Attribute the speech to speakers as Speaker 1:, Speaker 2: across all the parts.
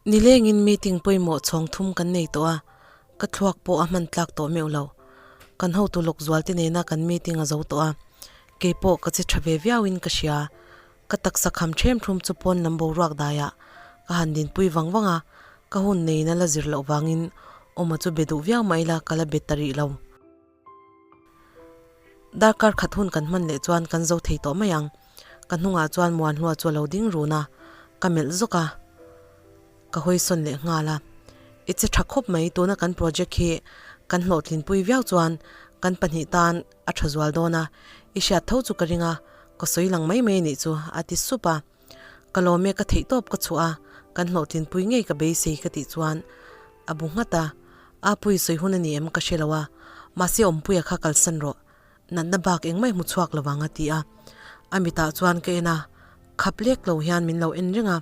Speaker 1: Nilengin meeting pawimawh chhawng thum kan nei tawh a, ka thluak pawh a hman tlak tawh meuh lo. Kan hotu lawk zual te nena kan meeting a zo tawh a, keipawh ka che tha ve viauin ka hria. Ka taksa kham ṭhem ṭhum chu pawn lam boruak daiah ka han dinpui vang vang a, ka hun neiin a la zir loh vangin awma chu be duh viau mah ila ka la be ta rih lo. Darkar khat hun kan hman leh chuan kan zo thei tawh mai ang. Ka hnungah chuan Muanhlua chu a lo ding run a, ka melh zawk a, ka hawisawn leh nghal a. I che tha khawp mai, tuna kan project hi kan hlawhtlinpui viau chuan kan pahnih tan a tha zual dawn a, i hriat tho chu ka ring a, ka sawi lang mai mai a nih chu, a ti sup a. Ka lawm e, ka theih tawp ka chhuah a, kan hlawhtlinpui ngei ka beisei ka tih chuan a bu nghat a, Apui sawi hun a ni em ka hre lo a, mahse Awmpuia kha kalsan rawh, natna bak engmah i hmu chhuak lo ang a ti a. A mitah chuan ka en a, khap lek lo hian min lo en reng a,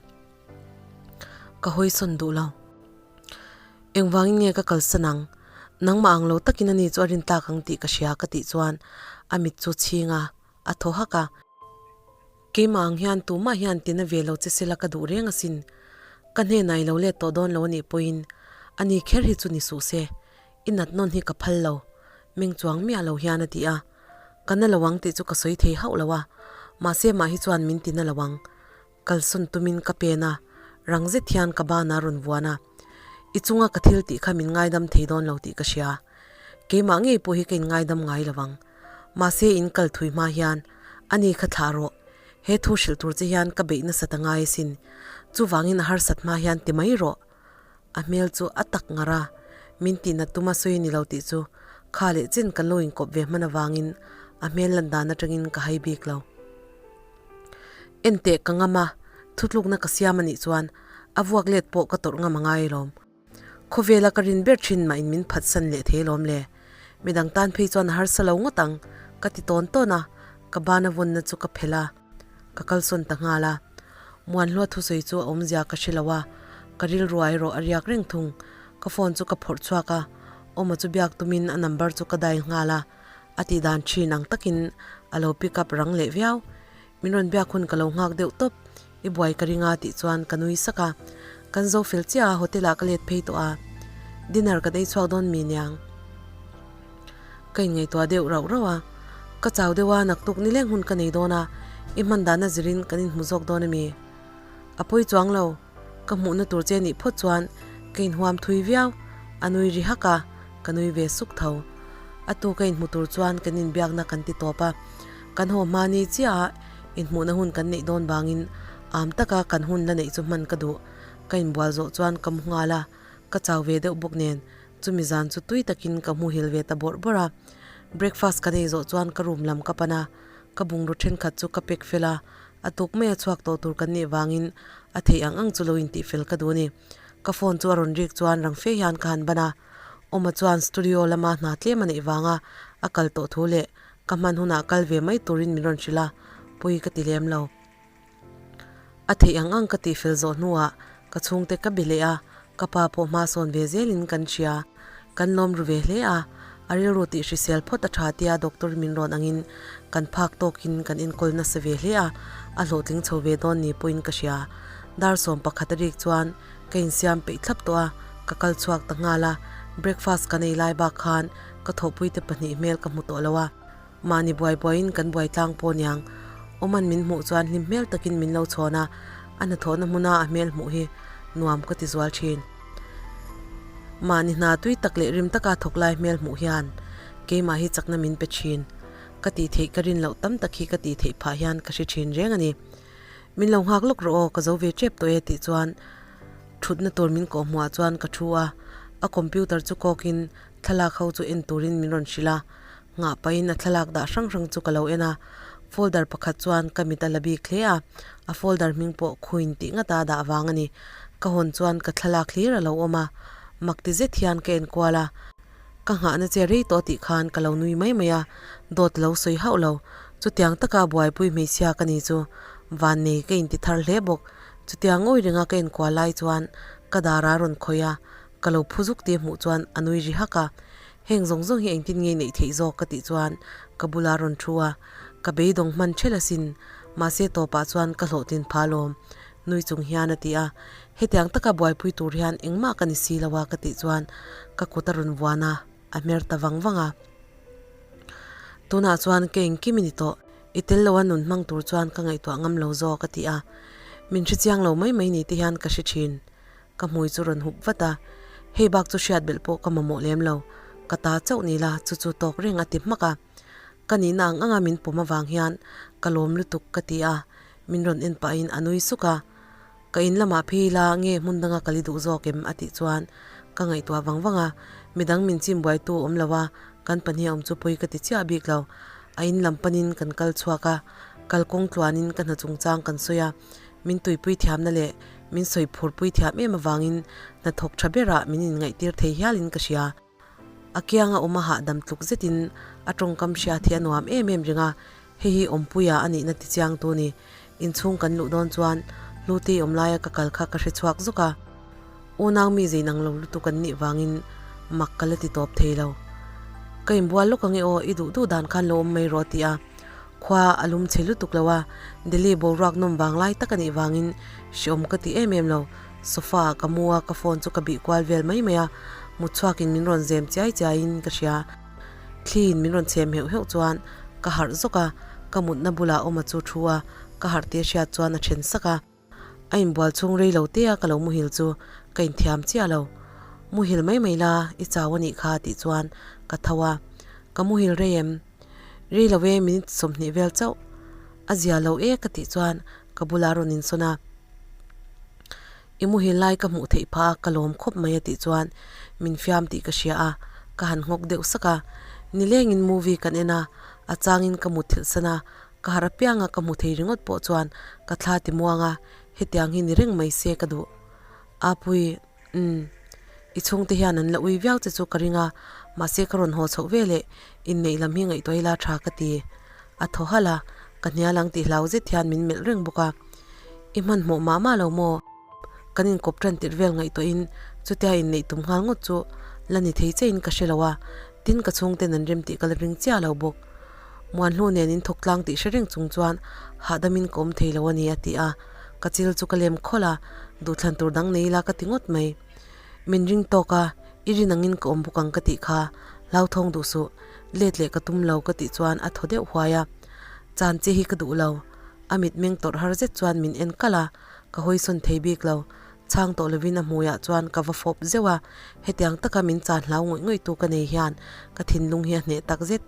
Speaker 1: ka hawisawn duh lo. Engvangin nge ka kalsan ang? Nangmah ang lo takin ani chu a rin tlak ang tih ka hria ka tih chuan a mit chu chhing a, a thaw hak a. Keimah ang hian tumah hian tina ve lo che sela ka duh reng asin. Ka hnenah i lo let tawh dawn lo anih pawhin ani kher hi chu ni suh se, i nat nawn hi ka phal lo, meng chuang miah lo hian a ti a. Ka na lo ang tih chu ka sawi thei hauh lo a, mahse mah hi chuan min ti na lo ang. Kalsawn tumin ka pen a, rang zet hian ka ban a rawn vuan a. I chunga ka thil tih kha min ngaidam thei dawn lo tih ka hria. Keimah ngei pawh hi ka inngaidam ngai lo ang. Mahse in kal thui hma hian ani kha thlah rawh. He thu hrilh tur che hian ka beih nasa ta ngai asin. Chuvangin a harsat hma hian ti mai rawh. A hmel chu a tak ngar a, min tihna tuma sawi ni lo tih chu kha leh chen kan lo inkawp ve hman avangin a hmel lan dan atangin ka hai bik lo. Enteh ka ngam a, thutlukna ka siam anih chuan a vuak let pawh ka tawrh ngam a ngai alawm. Khawvela ka rin ber thin mah in min phatsan leh thei alawm le. Midang tan phei chuan a harsa lo ngawt ang ka ti tawn tawn a, ka bana vawnna chu ka phelh a. Ka kalsawn ta nghal a, Muanhlua thusawi chu a awmzia ka hre lo a, ka rilruai erawh a riak reng thung. Ka phone chu ka phawrh chhuak a, Awma chu biak tumin a number chu ka dial nghal a, a tih dan thin ang takin a lo pick up rang leh viau. Min rawn biak hun ka lo nghak deuh tawp, i buai ka ring a tih chuan ka nui sak a, kan zo fel chiah a hotel ah ka let phei tawh a, dinner kan ei chhuak dawn mi niang. Ka inngaihtuah deuh rauh rauh a, ka chau deuh a naktuk nileng hun ka nei dawn a, i hman dahna zirin kan inhmu zawk dawn ami? A pawi chuang lo, ka hmuhna tur che nih phawt chuan ka inhuam thui viau, a nui ri hak a, ka nui ve suk tho. A tu ka inhmu tur chuan kan inbiakna kan ti tawp a, kan haw hma ni chiah a inhmuhna hun kan neih dawn vangin am taka kan hun la neih chu hman ka duh, ka inbual zawh chuan ka mu nghal a, ka chau ve deuh bawk nen Chumi zan chu tui takin ka hmuhil ve ta bawrh bawrh a. Breakfast ka nei zawh chuan ka room lam ka pan a, ka bungraw thenkhat chu ka pack fel a, a tuk mai a chhuak tawh tur kan nih vangin a theih ang ang chu lo intih fel ka duh a ni. Ka phone chu a rawn rik chuan rang fe hian ka han ban a, Awma chuan studio lama hna tlem a neih vanga a kal tawh thu leh ka hman hunah kal ve mai turin min rawn hrilh a, pui ka ti lem lo. A theih ang ang ka tih fel zawh hnuah ka chhungte ka be leh a, ka pa pawh hma sawn ve zelin kan hria. Kan lawm ru ve hle a, a rilru tih hrisel phawt a tha tia doctor min rawn angin kan phak tawkin kan enkawl nasa ve hle a, a hlawhtling chho ve dawn ni pawhin ka hria. Dar 11 a rik chuan ka insiam peih thlap tawh a, ka kal chhuak ta nghal a, breakfast kan ei lai bak khan ka thawhpuite pahnih hmel ka hmu tawh lo a. Mahni buai buaiin kan buai tlang pawh niang. Awman min hmuh chuan hlim hmel takin min lo chhawn a, a hnathawhna hmuna a hmel hmuh hi nuam ka ti zual thin. Mahni hna tui tak leh rim taka thawk lai hmel hmuh hian keimah hi chakna min pe thin. Ka tih theih ka rin loh tam tak hi ka tih theih phah hian ka hre thin reng a ni. Min lo nghak lawk rawh aw, ka zo ve tep tawh e tih chuan thutna tur min kawh hmuhah chuan ka thu a, a computer chu kawkin thlalak ho chu en turin min rawn hrilh a. Nghah pahin a thlalak dah hrang hrang chu ka lo en a, folder pakhat chuan ka mit a la bik hle a, a folder hming pawh Queen tih ngata a dah vang a ni. Ka hawn chuan ka thlalak hlir a lo awm a, mak ti zet hian ka en kual a, ka nghahna che rei tawh tih khan ka lo nui mai mai a, dawt lo sawi hauh lo. Chutiang taka buaipui hmeichhia ka ni chu vannei ka inti thar hle bawk. Chutiang ngawi renga ka en kual lai chuan ka dar a rawn khawih a, ka lo phu zuk tih hmuh chuan a nui ri hak a, Heng zawng zawng hi engtin nge neih theih zawk ka tih chuan ka bula rawn thu a, ka beidawng hman ṭhelh asin, mahse tawpah chuan ka hlawhtlin pha lawm, nui chung hian a ti a. Hetiang taka buaipui tur hian engmah ka ni si lo a ka tih chuan ka kut a rawn vuan a, a hmer ta vang vang a. Tunah chuan ka engkim i ni tawh, i tel lo a nun hmang tur chuan ka ngaihtuah ngam lo zawk a ti a. Min hre chiang lo mai mai ni te hian ka hre thin. Ka hmui chu rawn hup vat a, hei bak chu hriat belh pawh ka mamawh lem lo, ka ta chauh ni la chu chu tawk reng a ti hmak a. Ka nihna ang anga min pawm avang hian ka lawm lutuk ka ti a, min rawn en pahin a nui suk a. Ka in lamah phei ila nge hmun danga ka li duh zawk em a tih chuan ka ngaihtuah vang vang a, midang min chim buaitu awm lo a, kan pahnih a awm chu pawi ka ti chiah bik lo. A in lam panin kan kal chhuak a, kalkawng tluanin ka hna chungchang kan sawi a, min tuipui thiamna leh min sawi phurpui thiam em avangin hnathawk tha berah min inngaihtir thei hialin ka hria. A kianga awm a hahdam tluk zetin a tawngkam hriat hi a nuam em em reng a, hei hi awmpuia a nihna ti chiangtu ni. Inchhung kan luh dawn chuan Hlutei awm laia ka kal kha ka hre chhuak zuk a, unau mi zei nang lo lutuk an nih vangin mak ka la ti tawp thei lo. Ka inbual lawk ang e aw, i duh duh dan khan lo awm mai rawh a ti a, khua a lum chhe lutuk lo a, Delhi boruak nawm vang lai tak a nih vangin hreawm ka ti em em lo. Sofa ah ka mu a, ka phone chu ka bih kual vel mai mai a, mut chhuakin min rawn zem chiai chiaiin ka hria. Thliin min rawn chhem heuh heuh chuan ka harh zawk a, ka mutna bulah awma chu thu a, ka harh tih a hriat chuan a then sak a. A inbual chhung rei lo te a ka lo muhil chu ka inthiam chiah lo. Muhil mai mai la, i chau a nih kha tih chuan ka tho a, ka muhil rei em? Rei lo e minute 20 vel chauh. A zia lo e ka tih chuan ka bulah a rawn insawn a. I muhil lai ka hmuh theih phah a, ka lawm khawp mai a tih chuan min fiam tih ka hria a, ka han nghawk deuh sak a. Nilengin movie kan en a, a changin ka mutthilh san a, ka harh apianga ka hmu thei ringawt pawh chuan ka thla ti muang a, hetiang hi ni reng mai se ka duh. Apui, umm, i chhungte hian an la ui viau che chu ka ring a, mahse ka rawn haw chhoh veleh inneih lam hi ngaihtuah ila tha ka ti. A thaw halh a, ka hnial ang tih hlau zet hian min melh reng bawk a. I hmanhmawh mah mah lo maw? Kan inkawp tan tirh vel ngaihtuahin chutia inneih tum nghal ngawt chu la ni thei chein ka hre lo a, tin ka chhungten an rem tih ka la ring chiah lo bawk. Muanhlu nen in thawk tlang tih hre reng chung chuan hahdamin ka awm thei lo a ni a ti a, ka chil chu ka lem khawlh a, duhthlan tur dang nei ila ka ti ngawt mai. Min ring tawk a, i rin angin ka awm bawk ang ka tih kha, hlauthawng duh suh, let leh ka tum lo ka tih chuan a thaw deuh huai a, chan che hi ka duh lo, a mitmeng tawrh har zet chuan min en kalh a, ka hawisawn thei bik lo, chhang tawh lovin a hmuiah chuan ka va fawp zeuh a, hetiang taka min chan hlau ngawih ngawih tu ka nei hian ka thinlung hi a hneh tak zet.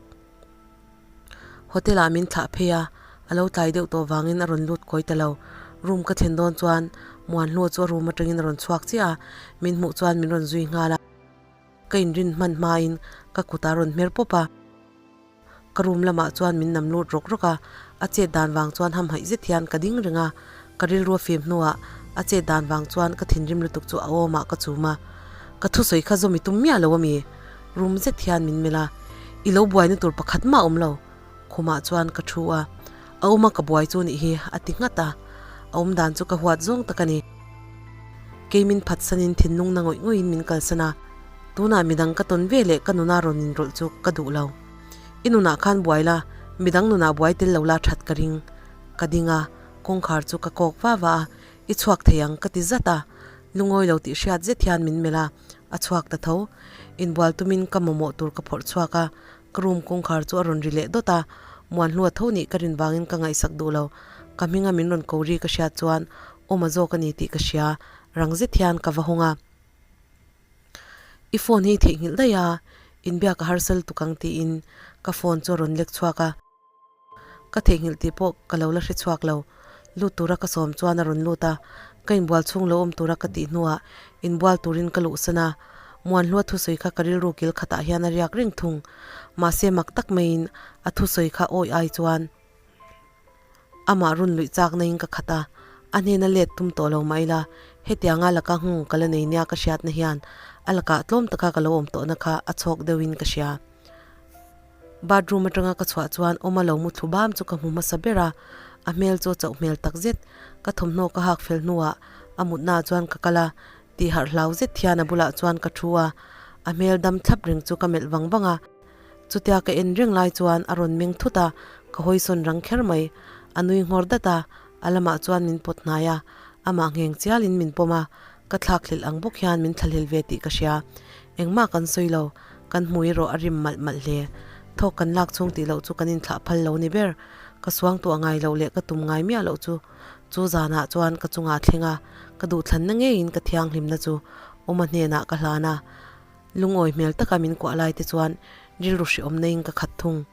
Speaker 1: Hotel ah min thlah phei a, a lo tlai deuh tawh vangin a rawn lut kawi ta lo. Room ka thlen dawn chuan Muanhlua chu a room atangin a rawn chhuak chiah a, min hmuh chuan min rawn zui nghal a. Ka inrin hman hmain ka kut ah a rawn hmer pawp a. Ka room lamah chuan min nam lut rawk rawk a, a chet dan vang chuan hamhaih zet hian ka ding reng a, ka rilru a fim hnuah a chet dan vang chuan ka thinrim lutuk chu a awmah ka chum a. Ka thusawi kha zawm i tum miah lo ami? Rum zet hian min melh a, I lo buaina tur pakhat mah awm lo. Khumah chuan ka thu a, A awm a ka buai chu nih hi, a ti nghat a. A awm dan chu ka huat zawng tak a ni. Kei min phatsanin thinlung na ngawih ngawihin min kalsan a, tunah midang ka tawn ve leh ka nuna rawn inrawlh chu ka duh lo. I nunah khan buai la, midang nunah buai tel lo la that ka ring. Ka ding a, kawngkhar chu ka kawk va va a, I chhuak thei ang ka ti zat a. Lungawi lo tih hriat zet hian min melh a. A chhuak ta tho. Inbual tumin ka mamawh tur ka phawrh chhuak a, ka room kawngkhar chu a rawn ri leh dawt a, Muanhlua tho nih ka rin vangin ka ngaihsak duh lo. Ka hminga min rawn ko ri ka hriat chuan awm a zawk a ni tih ka hria, rang zet hian ka va hawng a. I phone hi theihnghilh daih a, inbiak a harsa lutuk ang tiin ka phone chu a rawn lek chhuak a. Ka theihnghilh tih pawh ka lo la hre chhuak lo. Lut tura ka sawm chuan a rawn lut a, ka inbual chhung lo awm tura ka tih hnuah inbual turin ka luhsan a. Muanhlua thusawi kha ka rilru kil khatah hian a riak reng thung. Mahse mak tak maiin a thusawi kha awi ai chuan amah run luih chak naiin ka khat a, a hnena let tum tawh lo mah ila hetianga laka nghung ka la nei nia ka hriatna hian a lakah tlawm taka ka lo awm tawhna kha a chhawk deuhin ka hria. Bathroom atanga ka chhuah chuan awma lo mu thlu bam chu ka hmu hmasa ber a, a hmel chu a chauh hmel tak zet. Ka thawmhnaw ka hak fel hnuah a mutnaah chuan ka kal a, tih harh hlau zet hian a bulah chuan ka thu a, a hmel dam thlap reng chu ka melh vang vang a. Chutia ka en reng lai chuan a rawn meng thut a, ka hawisawn rang kher mai. A nui nghawr dat a, a lamah chuan min pawt hnai a. Amah ngheng chialin min pawm a, ka thlakhlelh ang bawk hian min thlahlel ve tih ka hria. Engmah kan sawi lo, kan hmui erawh a rim malh malh hle. Thawk kan lak chhung tih loh chu kan inthlah phal lo ni ber. Ka suangtuah ngai loh leh ka tum ngai miah loh chu chu zanah chuan ka chungah a thleng a, ka duhthlanna ngeiin ka thianghlimna chu Awma hnenah ka hlan a. Lungawi hmel taka min kuah lai te chuan rilru hrehawm naiin ka khat thung.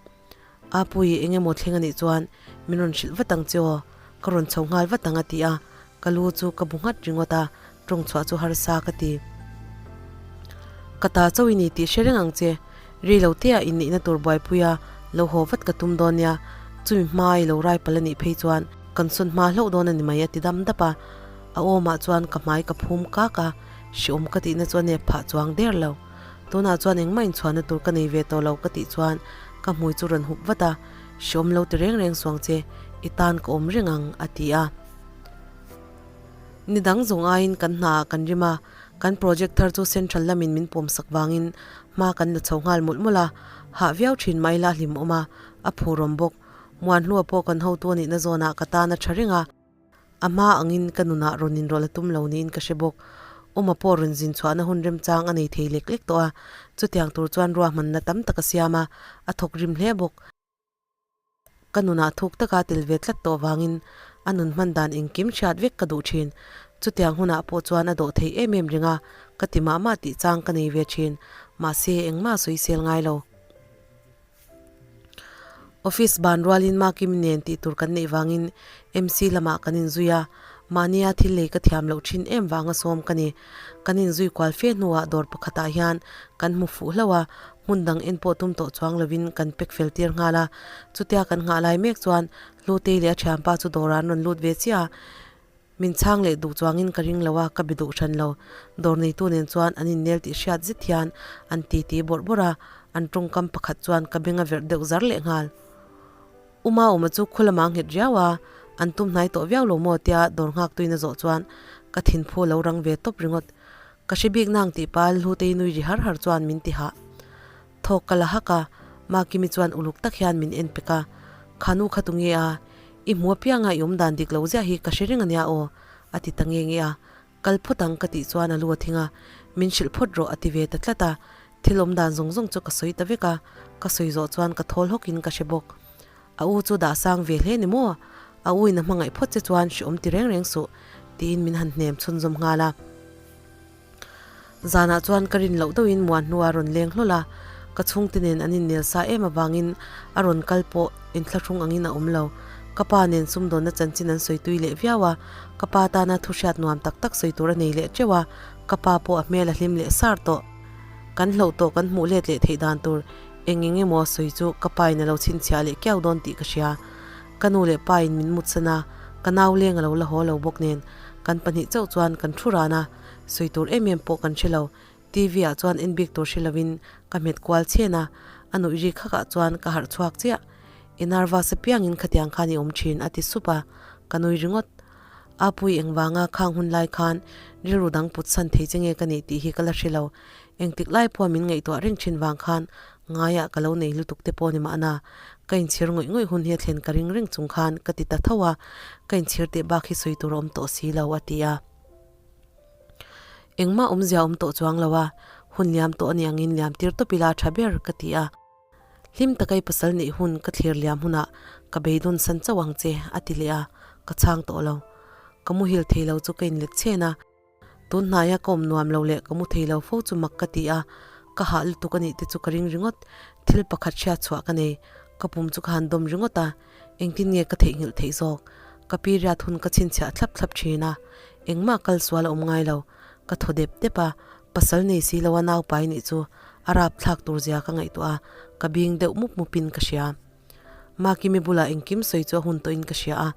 Speaker 1: Apui, eng emaw thleng a nih chuan min rawn hrilh vat ang che aw, ka rawn chho nghal vat ang a ti a, ka lu chu ka bu nghat ringawt a, tawng chhuah chu harsa ka ti. Ka ta chauh i ni tih hre reng ang che, ri lo te ah inneihna tur buaipui a lo haw vat ka tum dawn nia, chumi hma i lo rai palh a nih phei chuan kan sawn hma hlauh dawn a ni mai a ti dam dap a, a awmah chuan ka hmai ka phum kak a, hreawm ka tihna chu a nep phah chuang der lo. Tunah chuan engmah inchhuahna tur ka nei ve tawh lo ka tih chuan ka hmui chu rawn hup vat a, hreawm lo ti reng reng suang che, i tan ka awm reng ang a ti a. Ni dang zawng aiin kan hnaah kan rim a, kan project thar chu central lamin min pawmsak vangin hma kan la chho nghal mawlh mawlh a, hah viau thin mai la hlimawm a, a phurawm bawk. Muanhlua pawh kan hotu a nihna zawnah ka tan a tha reng a. A hma angin ka nunah rawn inrawlh a tum lo niin ka hre bawk. Awma pawh rawn zin chhuahna hun remchang a nei thei lek lek tawh a, chutiang tur chuan ruahmanna tam tak a siam a, a thawk rim hle bawk. Ka nunah thuk taka tel ve tlat tawh vangin a nun hman dan engkim hriat vek ka duh thin. Chutiang hunah pawh chuan a dawh thei em em reng a, ka ti mah mah tih chang ka nei ve thin. Mahse, engmah a sawisel ngai lo. Office ban rualin Makim nen tih tur kan neih vangin MC lamah kan inzui a, mahnia thil lei ka thiam loh thin em vanga sawm ka ni. Kan inzui kual fe hnuah dawr pakhatah hian kan hmu fuh hlauh a, hmun dang en pawh tum tawh chuang lovin kan pack fel tir nghal a. Chutia kan nghah lai mek chuan Hlutei leh a thianpa chu dawrah an rawn lut ve chiah a. Min chhang leh duh chuangin ka ring lo a, ka be duh hran lo. Dawr neitu nen chuan an innel tih hriat zet hian an titi bawrh bawrh a, an tawngkam pakhat chuan ka beng a verh deuh zar leh nghal. U Maawma chu khaw lamah a nghet riau a, an tum hnai tawh viau lo maw tia dawr nghak tuin a zawh chuan ka thinphu a lo rang ve tawp ringawt. Ka hre bik nang tih pal Hlutei nui ri har har chuan min ti hah. Thawk ka la hak a, Makimi chuan uluk tak hian min en pek a, Kha nu kha tunge a? I hmu apianga i awm dan dik lo ziah hi ka hre reng ania aw, a ti ta nge nge a. Kal phawt ang ka tih chuan a lu a thing a, Min hrilh phawt rawh a ti ve ta tlat a. Thil awm dan zawng zawng chu ka sawi ta vek a, ka sawi zawh chuan ka thawl hawkin ka hre bawk. A u chu dah sang ve hle ni maw? A u in a hmangaih phawt che chuan hreawm ti reng reng suh, tiin min han hnem chhunzawm nghal a. Zanah chuan ka rin loh deuhin muan hnu a rawn leng hlawl a, ka chhungte nen an innel sa em avangin a rawn kal pawh inthlahrung angin a awm lo. Ka pa nen sumdawnna chanchin an sawi tui leh viau a, ka pa tana thu hriat nuam tak tak sawi tur a nei leh teuh a, ka pa pawh a hmel a hlim leh sar tawh. Kan hloh tawh kan hmuh let leh theih dan tur eng eng emaw sawi chu ka pa in a lo chhinchhiah leh kiau dawn tih ka hria. Ka nu leh pa in min mutsan a, ka nau leng a lo la haw lo bawk nen kan pahnih chauh chuan kan thu ran a, sawi tur em em pawh kan hre lo. TV ah chuan en bik tur hre lovin ka hmet kual chhen a, a nuih ri khakah chuan ka harh chhuak chiah. I nervous apiangin khatiang khan i awm thin a ti sup a, ka nui ringawt. Apui engvanga khang hun lai khan rilru dang put san thei che nge ka nih tih hi ka la hre lo. Engtik lai pawha min ngaihtuah reng thin vang khan ngaiah ka lo nei lutuk te pawh ni mahna ka inchhir ngawih ngawih hun hi a thlen ka ring reng chung khan ka ti ta tho a, ka inchhir teh bak hi sawi tur a awm tawh si lo a ti a. Engmah awmzia awm tawh chuang lo a, hun liam tawh a ni angin liam tir tawp ila a tha ber ka ti a. Hlim taka i pasal neih hun ka thlir liam hunah ka beidawn san chauh ang che a ti leh a, ka chhang tawh lo. Ka muhil thei lo chu ka inlet chhen a. Tun hnaia ka awm nuam lo leh ka mu thei lo fo chu mak ka ti a, ka hah lutuk a nih te chu ka ring ringawt. Thil pakhat hriat chhuah ka nei, ka pum chu ka han dawm ringawt a, engtin nge ka theihnghilh theih zawk? Ka period hun ka chhinchhiah thlap thlap thin a, engmah kal sual a awm ngai lo. Ka thaw dep dep a, pasal nei si lo a naupai nih chu a rapthlak tur zia ka ngaihtuah a, ka bing deuh mup mupin ka hria. Makimi bulah engkim sawi chu a hun tawhin ka hria a,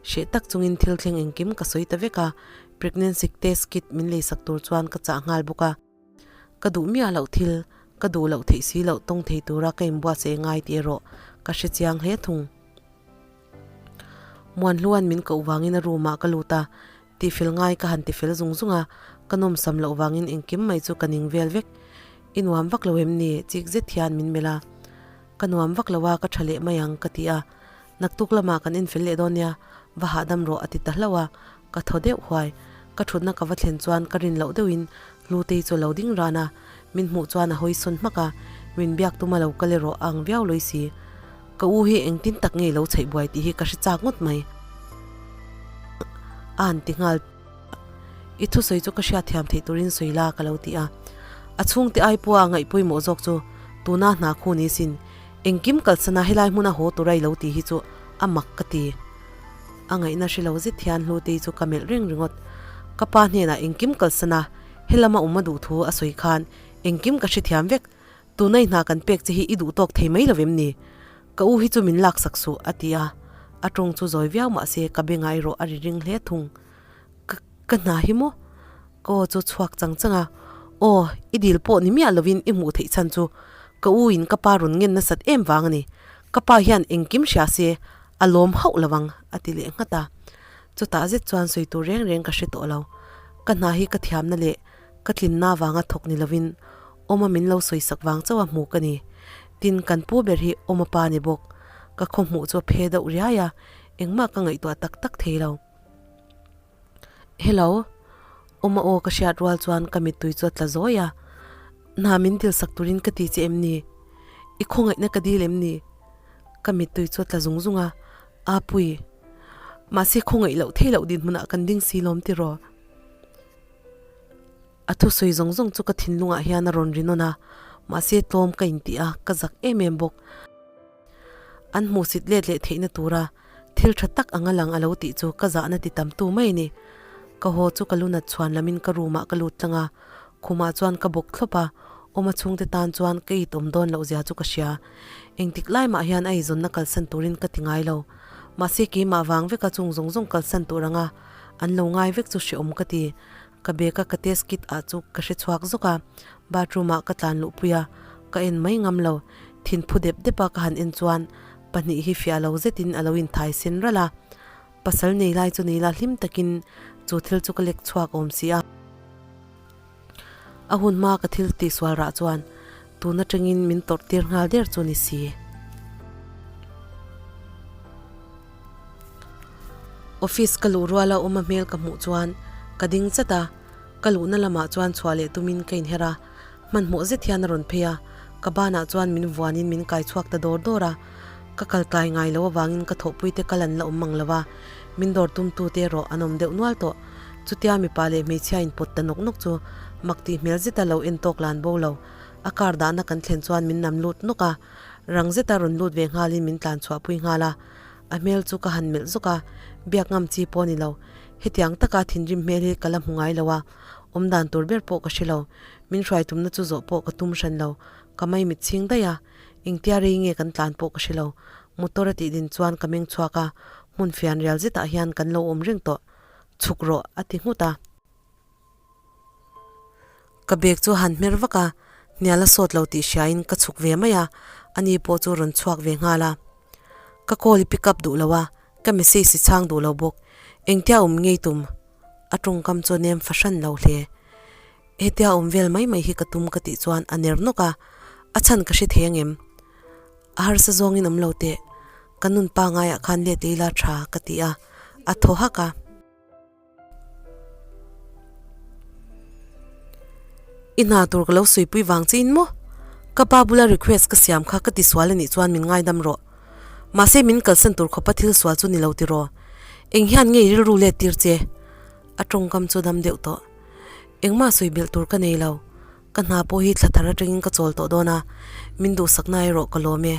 Speaker 1: hreh tak chungin thil thleng engkim ka sawi ta vek a, pregnancy test kit min leisak tur chuan ka chah nghal bawk a. Ka duh miah loh thil, ka duh loh theih si loh tawng thei tura ka inbuatsaih ngai tih erawh ka hre chiang hle thung. Muanhluan min koh vangin a room ah ka lut a, Tihfel ngai ka han tifel zung zung a, ka nawmsam loh vangin engkim mai chu ka ning vel vek. I nuam vak lo em ni? Chik zet hian min melh a. Ka nuam vak lo a, ka tha leh mai ang ka ti a. Naktuk lamah kan infel leh dawn nia, va hahdam rawh a ti ta hlauh a. Ka thaw deuh huai. Ka thutna ka va thlen chuan ka rin loh deuhin Hlutei chu a lo ding ran a, min hmuh chuan a hawi sawn hmak a, min biak tum a lo kal erawh a ang viau lawi si. Ka u hi engtin tak nge i lo chheih buai tih hi ka hre chak ngawt mai. A han ti nghal. I thusawi chu ka hriatthiam theih turin sawi la ka lo ti a. A chhungte ai pawha a ngaih pawimawh zawk chu tuna hna khu ni sin. Engkim kalsana helai hmuna haw tura i lo ti hi chu a mak ka ti. A ngaihna hre lo zet hian Hlutei chu ka melh reng ringawt. Ka pa hnenah engkim kalsana helama awm a duh thu a sawi khan engkim ka hrethiam vek. Tunai hna kan pek che hi i duh tawk thei mai lo em ni? Ka u hi chu min laksak suh a ti a. A tawng chu zawi viau mahse ka be ngai rawh a ri ring hle thung. Ka ka hna hi maw? Ka aw chu chhuak chang chang a, Aw, i dil pawh ni miah lovin i hmuh theih chhan chu ka u in ka pa rawn ngen nasat em vang a ni. Ka pa hian engkim hria se a lawm hauh lo ang a ti leh nghat a. Chutah zet chuan sawi tur reng reng ka hre tawh lo. Ka hna hi ka thiamna leh ka tlinna vanga thawk ni lovin Awma min lo sawisak vang chauh a hmu ka ni. Tin, kan pu ber hi Awma pa ni bawk. Ka khaw hmuh chu a phe deuh riai a, engmah ka ngaihtuah tak tak thei lo. Hello. Awma aw ka hriat rual chuan ka mittui chu a tla zawi a. Hna min dilsak turin ka ti che em ni? I khawngaihna ka dil em ni? Ka mittui chu a tla zung zung a, Apui. Mahse khawngaih loh theih loh dinhmunah kan ding si lawm tiraw? A thusawi zawng zawng chu ka thinlungah hian a rawn ri nawn a, mahse tlawm ka intih a, ka zak em em bawk. An hmuhsit let leh theihna tura thil tha tak anga lang a lo tih chu ka zahna ti tam tu mai a ni. Ka haw chu ka lunat chhuan lamin ka room ah ka lut tlang a, khumah chuan ka bawk thlawp a, awma chhungte tan chuan ka it awm dawn loh zia chu ka hria. Engtik lai mah hian a eizawnna kalsan turin ka ti ngai lo. Mahse keimah vang veka chung zawng zawng kalsan tur anga an lo ngai vek chu hreawm ka ti. Ka bag a ka test kit ah chu ka hre chhuak zawk a, bathroom ah ka tlan luh pui a, ka en mai ngam lo, thin phu dep dep a ka han en chuan pahnih hi fiah lo zet in a lo in thai sen ralh a, pasal nei lai chu nei la hlim tak in chu thil chu ka lek chhuak awm si a. A hun hma ka thil tih sual rah chuan tun atang in min tawrh tir nghal der chu ni si. Office ka luh ruala awma hmel ka hmuh chuan ka ding chat a, ka luhna lamah chuan chhuah leh tumin ka inher a, hmanhmawh zet hian a rawn phei a, ka banah chuan min vuanin min kai chhuak ta dawr dawr a, ka kal tlai ngai lo avangin ka thawhpuite kal an la awm mang lo a, min dawr tumtute erawh an awm deuh nual tawh. Chutia mipa leh hmeichhia inpawt ta nawk nawk chu mak tih hmel zeta lo en tawk lan bo lo, a car dahna kan thlen chuan min nam lut nawk a, rang zeta rawn lut ve nghalin min tlan chhuahpui nghal a. A hmel chu ka han melh zawk a, biak ngam chi pawh a ni lo. Hetiang taka thinrim hmel hi ka la hmu ngai lo a, awm dan tur ber pawh ka hre lo. Min hruai tumna chu zawh pawh ka tum hran lo. Ka mai mit chhing daih a, engtia rei nge kan tlan pawh ka hre lo. Motor a tih din chuan ka meng chhuak a, hmun fian rial zetah hian kan lo awm reng tawh. Chhuk rawh a ti nghut a. Ka bag chu a han hmer vak a, hnial a sawt lo tih hriain ka chhuk ve mai a, ani pawh chu rawn chhuak ve nghal a. Ka call i pick up duh lo a, ka message i chhang duh lo bawk. Engtia awm ngei tum? A tawngkam chu a nem fahran lo hle. Hetia awm vel mai mai hi ka tum ka tih chuan a ner nawk a, a chhan ka hre thei angem? A harsa zawngin awm lo teh, ka nun pangaiah khan let ila tha ka ti a, a thaw hak a. I hna tur ka lo suipui vang che in maw? Ka pa bula request ka siam kha ka tisual a nih chuan min ngaidam rawh. Mahse min kalsan tur khawpa thil sual chu ni lo tiraw? Eng hian nge i rilru let tir che? A tawngkam chu dam deuh tawh. Engmah sawi belh tur ka nei lo. Ka hna pawh hi thla thar atangin ka chawl tawh dawn a, min duhsakna erawh ka lawm e.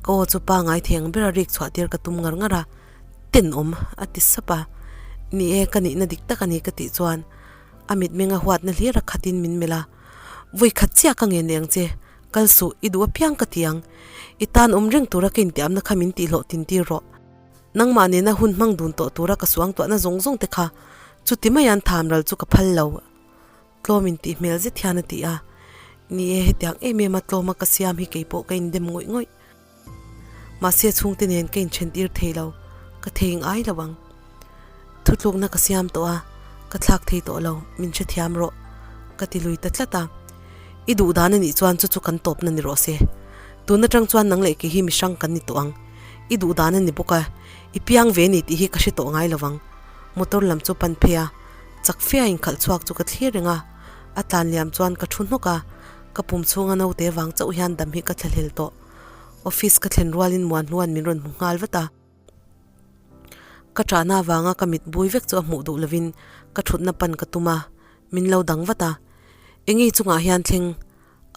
Speaker 1: Ka aw chu pa ngai thei ang bera rik chhuah tir ka tum ngar ngar a. Tenawm a ti sap a, Ni e, ka nihna dik tak a ni ka tih chuan a mitmeng a huatna hlir a khatin min melh a, Vawi khat chiah ka ngen leh ang che, kal suh, i duh apiang ka ti ang, i tan awm reng tura ka intiamna kha min tihhlawh tintir rawh. Nangmah nena hun hmang dun tawh tura ka suangtuahna zawng zawng te kha chuti mai an tham ral chu ka phal lo. Tlawm in tih hmel zet hian a ti a, Ni e, hetiang em em a tlawma ka siam hi keipawh ka indem ngawih ngawih. Mahse chhungte nen ka inthen tir thei lo, ka thei ngai lo ang. Thutlukna ka siam tawh a, ka thlak thei tawh lo, min hrethiam rawh, ka ti lui ta tlat a. I duh dan a nih chuan chu chu kan tawpna ni rawh se. Tun atang chuan nang leh kei hi mihrang kan ni tawh ang. I duh dan a ni bawk a, i piang ve ni tih hi ka hre tawh ngai lo vang. Motor lam chu pan phei a, chak fia inkhalh chhuak chu ka thlir reng a, a tlan liam chuan ka thu hnawk a, ka pum chhunga naute vang chauh hian dam hi ka thlahlel tawh. Office ka thlen rualin Muanhluan min rawn hmu nghal vat a. Ka ṭahna avanga ka mit bui vek chu a hmuh duh lovin ka ṭhutna pan ka tum a, min lo dang vat a. Engei chungah hian thleng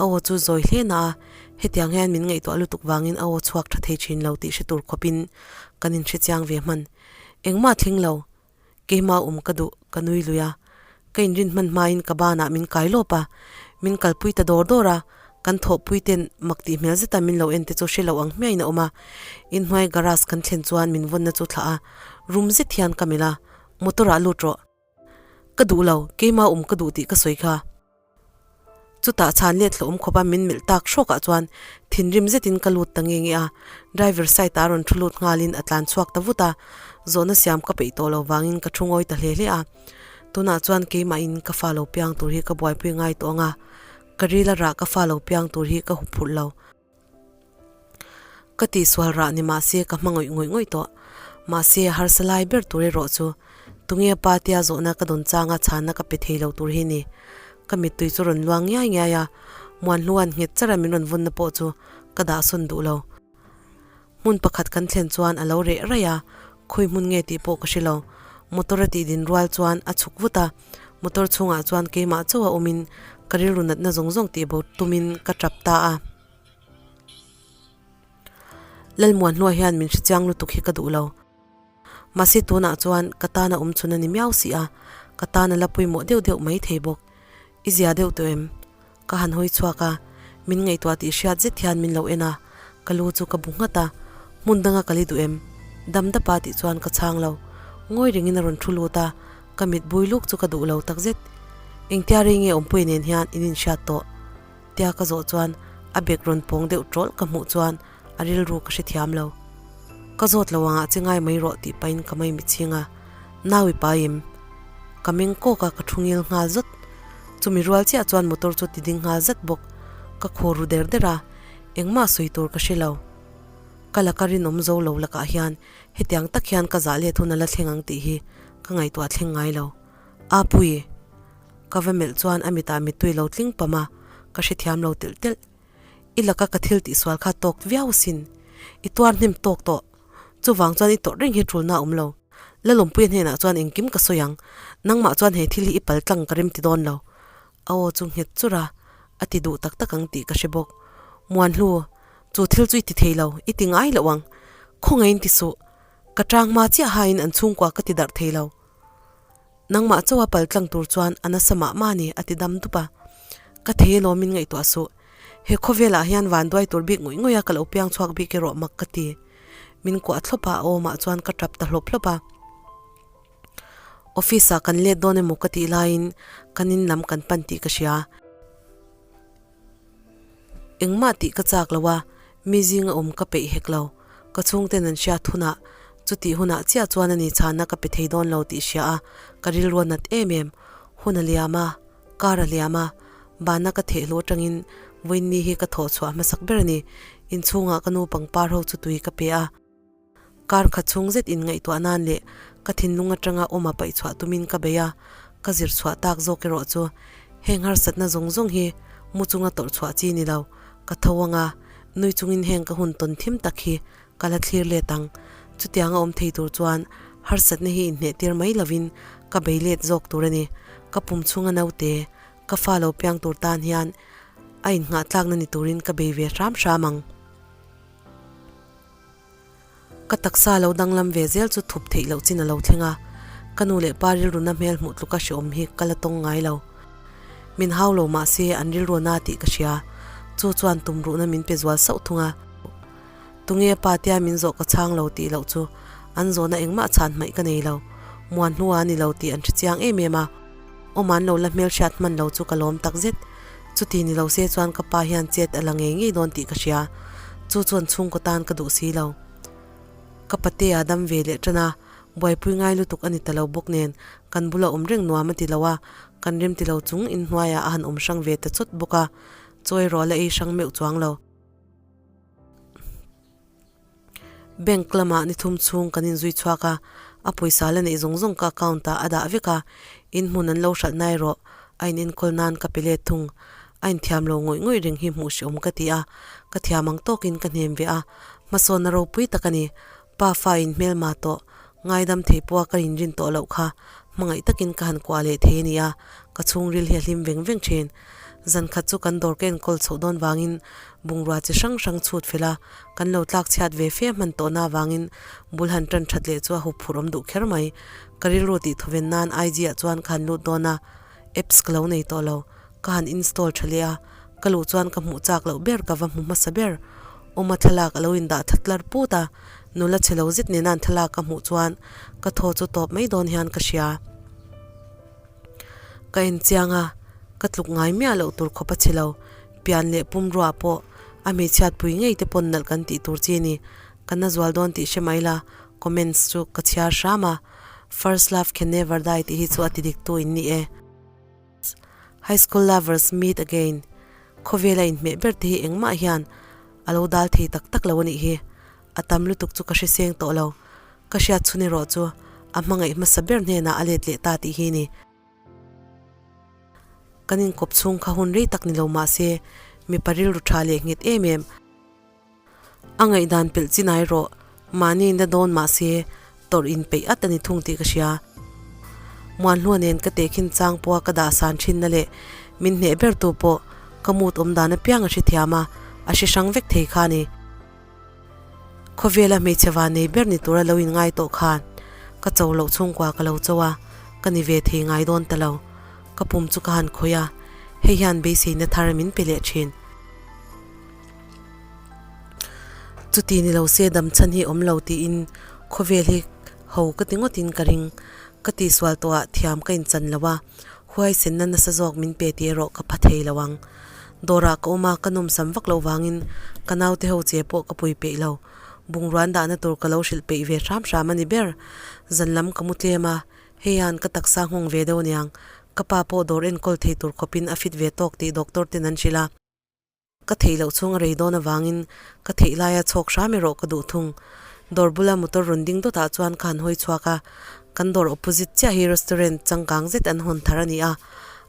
Speaker 1: a aw chu zawi hle na a, hetiang hian min ngaihtuah lutuk vangin a aw chhuak ṭha thei ṭhin lo tih hre tur khawpin kan inhre chiang ve hman. Engmah thleng lo, keimah awm ka duh, ka nui lui a. Ka inrin hman hmain ka banah min kai lawp a, min kalpui ta dawr dawr a, kan thawhpui ten mak tih hmel zeta min lo en te chu hre lo ang hmiahin a awm a. Inhnuai garage kan thlen chuan min vawnna chu thlah a, rum zet hian ka melh a, motor ah lut rawh. Ka duh lo, keimah awm ka duh tih ka sawi kha. Chutah chhan let hlawm khawp a min melh tak hrawk ah chuan thinrim zetin ka lut ta nge nge a, driver side ah a rawn thu lut nghalin a tlan chhuak ta vut a, zawhna siam ka peih tawh lo vangin ka thu ngawi ta hle hle a. Tunah chuan keimahin ka fa lo piang tur hi ka buaipui ngai tawh ang a, ka ril a rah ka fa lo piang tur hi ka huphurh lo. Ka tihsual rah ni mahse ka hma ngawih ngawih ngawih tawh. Mahse a harsa lai ber tur erawh chu tunge pa tia zawhna ka dawn changa chhanna ka pe thei lo tur hi ni. Ka mittui chu rawn luang ngiai ngiai a, Muanhluan nghet chara min rawn vunna pawh chu ka dahsawn duh lo. Hmun pakhat kan thlen chuan a lo reh raih a, khawi hmun nge tih pawh ka hre lo. Motor a tih din rual chuan a chhuk vut a, motor chhungah chuan keimah chauh a awmin ka rilru natna zawng zawng tih bo tumin ka tap ta a. Lalmuanhlua hian min hre chiang lutuk hi ka duh lo. Mahse tunah chuan ka tan a awm chhun a ni miau si a, ka tan a la pawimawh deuh deuh mai thei bawk. I zia deuh tawh em? Ka han hawi chhuak a, min ngaihtuah tih hriat zet hian min lo en a, ka lu chu ka bu nghat a, hmun danga ka li duh em? Dam dapa tih chuan ka chhang lo. Ngawi rengin a rawn thu lut a, ka mit bui luk chu ka duh lo takzet. Engtia rei nge awmpui nen hian in inhriat tawh? Tia ka zawh chuan a bag rawn pawng deuh tawlh ka hmuh chuan a rilru ka hrethiam lo. Ka zawt lo angah che ngai mai rawh tih pahin ka mai mitchhing a, Nau i pai em? Ka meng kawk a, ka thu ngil nghal zawt. Chumi rual chiah chuan motor chu ti ding nghal zat bawk. Ka khaw ru der der a, engmah sawi tur ka hre lo. Ka laka rinawm zo lo lakah hian hetiang tak hian ka zah let hun a la thleng ang tih hi ka ngaihtuah thleng ngai lo. Apui! Ka va melh chuan a mitah mittui lo tling pam a, ka hrethiam lo telh telh. I laka ka thil tihsual kha tawk viau asin. I tuar hnem tawk tawh. Chuvang chuan i tawrh reng hi tulna a awm lo. Lalawmpuia hnenah chuan engkim ka sawi ang. Nangmah chuan he thil hi i pal tlang ka rem ti dawn lo. A aw chu nghet chur a, a ti duh tak tak ang tih ka hre bawk. Muanhlu, chu thil chu i ti thei lo, i ti ngai loh ang. Khawngaihin ti suh. Ka tang hma chiah hain an chhungkua ka ti darh thei lo. Nangmah chauha pal tlang tur chuan a nasa mah mah a ni, a ti dam dup a. Ka thei alawm min ngaihtuah suh. He khawvelah hian van duai tur bik ngawih ngawih a ka lo piang chhuak bik erawh mak ka ti. Min kuah thlawp a, a awmah chuan ka tap ta hlawp hlawp a. Office ah kan let dawn emaw ka tih laiin kan in lam kan pan tih ka hria. Engmah tih ka chak lo a, mi zinga awm ka peih hek lo. Ka chhungten an hriat hunah, chutih hunah chiah chuan a ni chhanna ka pe thei dawn lo tih hria a, ka rilru a nat em em. Hun a liam a, kar a liam a, bana ka theh hlu atangin vawiinni hi ka thawh chhuah hmasak ber a ni. Inchhungah ka nu pangpar ho chu tui ka pe a. Kar khat chhung zet in ngaihtuah nan leh ka thinlung atanga awma paih chhuah tumin ka bei a, ka zir chhuah tak zawk erawh chu heng harsatna zawng zawng hi mu chunga tawrh chhuah chi ni lo, ka tho anga nui chungin heng ka hun tawn thim tak hi ka la thlir let ang. Chutianga awm thei tur chuan harsatna hi inhneh tir mai lovin ka bei let zawk tur a ni. Ka pum chhunga naute, ka fa lo piang tur tan hian a innghah tlakna ni turin ka bei ve hram hram ang. Ka taksa lo danglam ve zel chu thup theih loh chin a lo thleng a, ka nu leh pa rilruna hmel hmuh tluka hreawm hi ka la tawng ngai lo. Min hau lo mah se an rilruna tih ka hria, chu chuan tumruhna min pe zual sauh thung a. Tunge pa tia min zawh ka chhang lo tih loh chu an zawhna engmah chhan hmaih ka nei lo, muan hnua a ni lo tih an hre chiang em em a. Awm an lo la hmelhriat hman lo chu ka lawm tak zet. Chuti ni lo se chuan ka pa hian chet a la ngei ngei dawn tih ka hria. Chu chuan chhungkaw tan ka duh si lo. Ka patea dam ve leh tan a, buaipui ngai lutuk a ni ta lo bawk nen kan bula awm reng nuam a ti lo a, kan rem ti lo chung inhnuaiah a han awm hrang ve ta chawt bawk a, chaw erawh la ei hrang meuh chuang lo. Bank lamah ni thum chhung kan inzui chhuak a, A pawisa la neih zawng zawng ka account ah a dah vek a, in hmun an lo hralh na erawh a in enkawl nan ka pe let thung. A inthiam lo ngawih ngawih reng hi hmuh hreawm ka ti a, ka thiam ang tawkin ka hnem ve a, hmasawnna ropui tak a ni. Pa fa in hmelma tawh, ngaidam thei pawha ka inrin tawh loh kha hmangaih takin ka han kuah leh thei a ni a, ka chhungril hi a hlim veng veng thin. Zan khat chu kan dawr ka enkawl chhoh dawn vangin bungrua chi hrang hrang chhut fel a, kan lo tlak chhiat ve fe hman tawhna avangin bul han tan that leh chu a hup phurh awm duh kher mai. Ka rilru tih thawven nan IG ah chuan ka han lut dawn a, apps ka lo nei tawh lo. Ka han install tha leh a, ka luh chuan ka hmuh chak loh ber ka va hmu hmasa ber. Awma thlalak a lo indah that tlar put a, nula chhe lo zet nena an thlalak ka hmuh chuan ka thaw chu tawp mai dawn hian ka hria. Ka en chiang a, ka tluk ngai miah loh tur khawp a chhe lo, pian leh pumruah pawh a hmeichhiat pui ngei te pawn nalh kan tih tur chi a ni. Ka na zual dawn tih hre mai la, comments chu ka chhiar hram a, First love can never die tih hi chu a ti dik tu in ni e. High school lovers meet again Khawvela inhmeh ber te hi engmah hian a lo dal thei tak tak lo a nih hi. A tam lutuk chu ka hriseng tawh lo. Ka hriat chhun erawh chu a hmangaih hmasa ber hnenah a let leh ta tih hi ni. Kan inkawp chhung kha hun rei tak ni lo mah se mipa rilru tha leh nghet em em. A ngaihdan pelh chin ai rawh, mahni in la dawn mah se tawrh in peih at a ni thung tih ka hria. Muanhlua nen ka tehkhin chang pawha ka dah san thinna leh min hneh ber tu pawh ka mood awm dan apiang a hrethiam a, a hre hrang vek thei kha a ni. Khawvela hmeichhe van nei ber ni tura lo in ngai tawh khan ka cho loh chhungkua ka lo cho a, ka ni ve thei ngai dawn ta lo. Ka pum chu ka han khawih a, hei hian beiseina thar min pe leh thin. Chuti ni lo se dam chhan hi awm lo tiin khawvel hi ho ka ti ngawtin ka ring. Ka tihsual tawhah thiam ka inchan lo a, huaisenna nasa zawk min pe tih erawh ka pha thei lo ang. Dawrah ka awm a, ka nawmsam vak loh vangin ka naute ho che pawh ka pui peih lo. Bungruan dahna tur ka lo hrilh peih ve hram hram a ni ber. Zan lam ka mu tlem a, hei hian ka taksa nghawng ve deuh aniang. Ka pa pawh dawr enkawl thei tur khawpin a fit ve tawk tih doctor ten an hrilh a. Ka theih loh chhung a rei dawn avangin ka theih laia chhawk hram erawh ka duh thung. Dawr bula motor rawn ding dawtah chuan ka han hawi chhuak a, kan dawr opposite chiah hi restaurant changkang zet an hawn thar a ni a,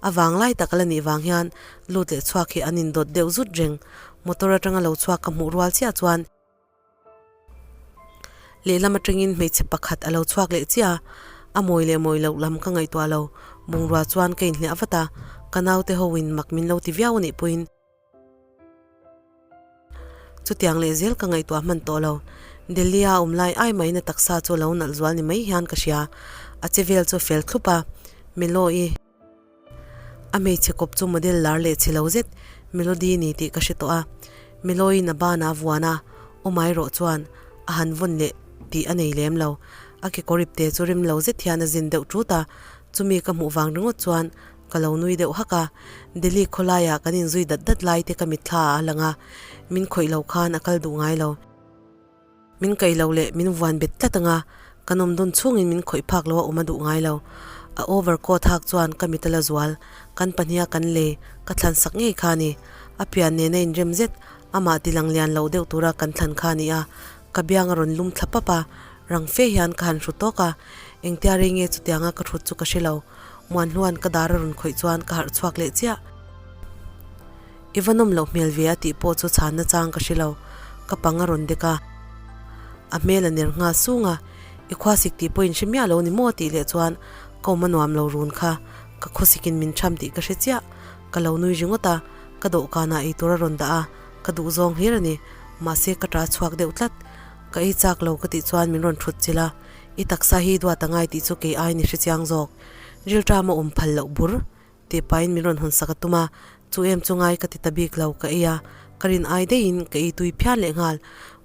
Speaker 1: a vang lai tak a la nih vang hian lut leh chhuak hi an indawt deuh zut reng. Motor atanga lo chhuak ka hmuh rual chiah chuan. Lehlam atangin hmeichhe pakhat a lo chhuak leh chiah a, a mawi leh mawi loh lam ka ngaihtuah lo. Bungrua chuan ka inhliah vat a, ka naute ho in mak min lo ti viau a nih pawhin chutiang leh zel ka ngaihtuah hman tawh lo. Delhi a awm lai ai mahin a taksa chu a lo nalh zual ni mai hian ka hria, a che vel chu a fel thlup a, Melo-i. A hmeichhe kawp chu model lar leh chhe lo zet Melody ni tih ka hre tawh a. Meloiin a banah a vuan a, awmai rawh chuan a han vawn leh tih a nei lem lo. A kekawr ipte chu rem lo zet hian a zin deuh ṭut a, chumi ka hmuh vang ringawt chuan ka lo nui deuh hak a. Delhi khawlaiah kan inzui dat dat lai te ka mitthla ah a lang a, min khawih lo khan a kal duh ngai lo. Min kaih loh leh min vuan bet tlat anga kan awm dawn chhungin min khawih phak lo a awm a duh ngai lo. A over coat hak chuan ka mit a la zual, kan pahniha kan lei ka thlan sak ngei kha a ni. A pian nena inrem zet, amah ti lang lian lo deuh tura kan thlan kha a ni a, ka biang a rawn lum thla pap a, rang fe hian ka han hru tawk a, engtia rei nge chutianga ka hrut chu ka hre lo. Muanhluan ka dar a rawn khawih chuan ka harh chhuak leh chiah. I va nawm loh hmel ve a tih pawh chu chhanna chang ka hre lo, ka pang a rawn dek a. A hmel a ner nghal sung a, I khuasik tih pawh in hre miah lo ni maw tih leh chuan ka awm a nuam lo run kha, ka khawsik in min tham tih ka hre chiah. Ka lo nui ringawt a, ka dawhkanah eitur a rawn dah a, ka duh zawng hlir a ni, mahse ka ṭah chhuak deuh tlat. Ka ei chak lo ka tih chuan min rawn ṭhut chilh a, I taksa hi duat a ngai tih chu kei aiin i hre chiang zawk. Rilṭam a awm phal loh bur. Tih pahin min rawn hawn sak a tum a, chu em chu ngai ka ti ta bik lo, ka ei a, ka rin ai daihin ka ei tui phian leh nghal.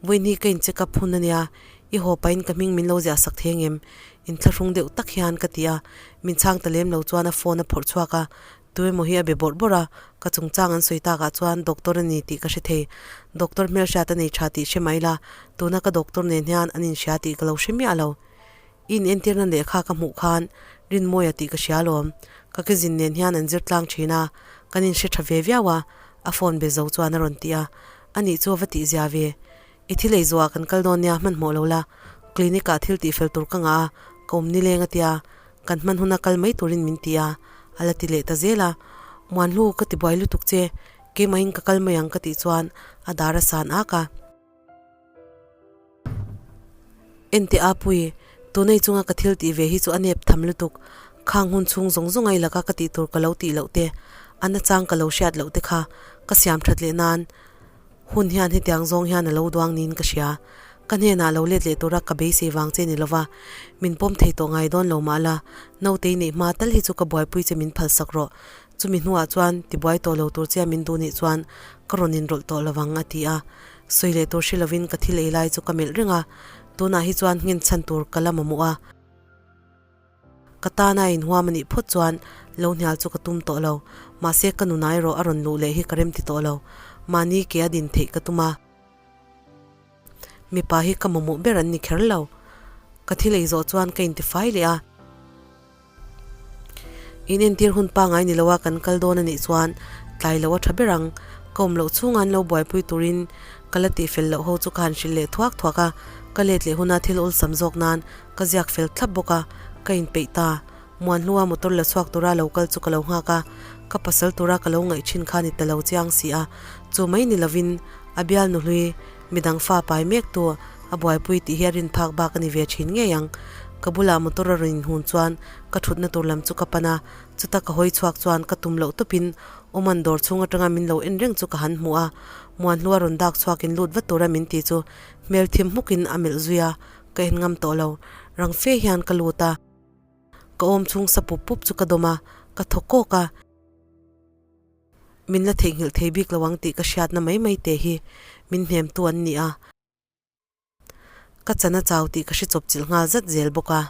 Speaker 1: Vawiin hi ka in check up hun a nia, i haw pahin ka hming min lo ziah sak thei angem? Inthlahrung deuh tak hian ka ti a, min chhang ta lem lo chuan a phone a phawrh chhuak a, tu emaw hi a be bawrh bawrh a, ka chungchang an sawi takah chuan doctor a ni tih ka hre thei. Doctor hmelhriat a nei tha tih hre mai la, tuna ka doctor nen hian an inhria tih ka lo hre miah lo. I inentirna lehkha ka hmuh khan Rinmawia tih ka hria alawm. Ka kezin nen hian an zir tlang thin a, kan inhre tha ve viau a, a phone be zo chuan a rawn ti a. Anih chu a va tih zia ve. I thil ei zuah kan kal dawn nia hmanhmawh lo la, clinic ah thil tih fel tur ka ngah a, Ka awm nileng a tia, kan hman huna kal mai turin min ti a, a la ti leh ta zel a. Muanhlu ka ti buai lutuk che, keimahin ka kal mai ang ka tih chuan a dar a san ak a. Enteh Apui, tunei chunga ka thil tih ve hi chu a nep tham lutuk, khang hun chhung zawng zawng ai laka ka tih tur ka lo tih loh te, a nachang ka lo hriat loh te kha ka siam that leh nan Hun hian hetiang zawng hian a lo duang niin ka hria. Ka hnenah lo let leh tura ka beisei vang che ni lova, min pawm thei tawh ngai dawn lo mah la, nautei neih hma tal hi chu ka buaipui che min phalsak rawh. Chumi hnuah chuan tibuai tawh lo tur chia min duh nih chuan ka rawn inrawlh tawh lovang a ti a. Sawi leh tur hre lovin ka thil ei lai chu ka melh reng a, tunah hi chuan nghen chhan tur ka la mamawh a. Ka tana inhuam a nih phawt chuan lo hnial chu ka tum tawh lo. Mahse ka nuna erawh a rawn luh leh hi ka rem ti tawh lo. Mahni ke a din theih ka tum a. Mipa hi ka mamawh ber an ni kher lo. Ka thil ei zawh chuan ka intifai leh a. In entir hun pangai ni loa kan kal dawn a nih chuan tlai loh a tha ber ang. Ka awm loh chhunga an lo buaipui turin ka la tihfel loh ho chu ka han hrilh leh thuak thuak a. Ka let leh huna thil awlsam zawk nan Ka ziak fel thlap bawk a, ka inpeih ta. Muanhlua motor la chhuak tura lo kal chu ka lo nghak a, ka pasal tura ka lo ngaih thin kha ni ta lo chiang si a, chu mai ni lovin a bial nuhlui midang fa pai mek tu a buaipui tih hi a rin phak bak a ni ve thin ngei ang. Ka bulah motor a rawn inhun chuan ka thutna tur lam chu ka pan a, chuta ka hawi chhuak chuan ka tum loh tawpin Awman dawr chhung atanga min lo en reng chu ka han hmu a, Muanhlua rawn dak chhuakin lut vat tura min ti chu hmel thim hmukin a melh zui a, Ka en ngam tawh lo, rang fe hian ka lut a, ka awm chhung sa pup pup chu ka dawm a, ka thaw kawk a, min la theihnghilh thei bik lo ang tih ka hriatna mai mai te hi min hnemtu an ni a, ka chan a chau tih ka hre chawp chilh nghal zat zel bawk a.